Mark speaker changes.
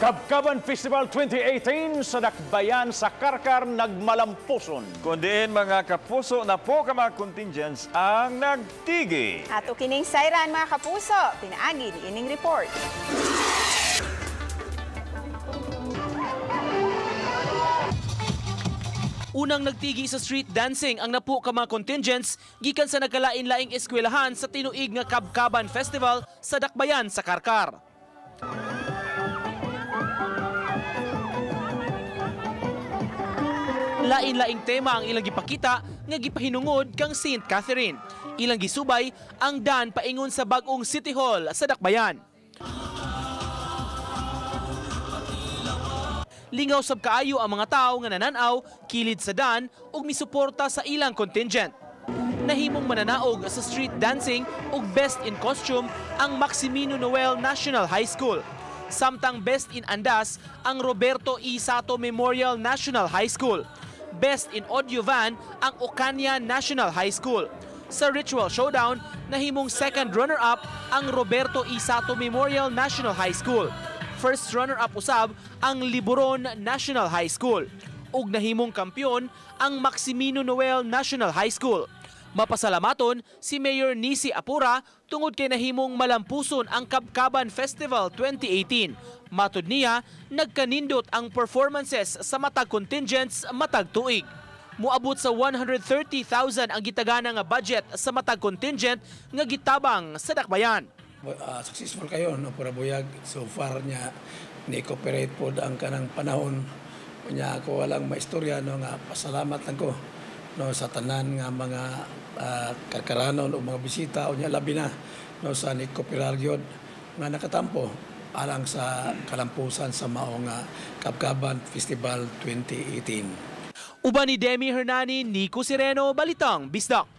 Speaker 1: Kabkaban Festival 2018 sa Dakbayan sa Carcar nagmalampuson.
Speaker 2: Kundiin mga kapuso na po ka mga contingents ang nagtigi.
Speaker 3: Ato kining sayran mga kapuso, pinaagi ni ining report.
Speaker 4: Unang nagtigi sa street dancing ang napu ka mga contingents gikan sa nagkalain-laing eskwelahan sa tinuig nga Kabkaban Festival sa Dakbayan sa Carcar. Lain-laing tema ang ilang gipakita nga gipahinungod kang St. Catherine. Ilang gisubay ang dan paingon sa bag-ong City Hall sa Dakbayan. Lingaw sab kaayo ang mga tawo nga nananaw kilid sa dan ug misuporta sa ilang contingent. Nahimong mananaog sa street dancing ug best in costume ang Maximino Noel National High School. Samtang best in andas ang Roberto E. Sato Memorial National High School. Best in audio van ang Ocaña National High School. Sa ritual showdown, nahimong second runner-up ang Roberto E. Sato Memorial National High School. First runner-up usab ang Liburon National High School. Ug nahimong kampiyon ang Maximino Noel National High School. Mapasalamaton si Mayor Nisi Apura tungod kay nahimong malampuson ang Kabkaban Festival 2018. Matud niya, nagkanindot ang performances sa matag contingents matag tuig. Muabot sa 130,000 ang gitagana nga budget sa matag contingent nga gitabang sa Dakbayan.
Speaker 5: Successful kayo no, pura buyag so far niya ni-cooperate pod ang kanang panahon. Unya ako walang maistorya no nga pasalamat lang ko no sa tanan nga mga karkaranon o mga bisita unya labi na no sa ni-cooperar gyud nga nakatampo alang sa kalampusan sa mao nga Kabkaban Festival 2018.
Speaker 4: Uban ni Demi Hernani, Nico Sereno, Balitang Bisdak.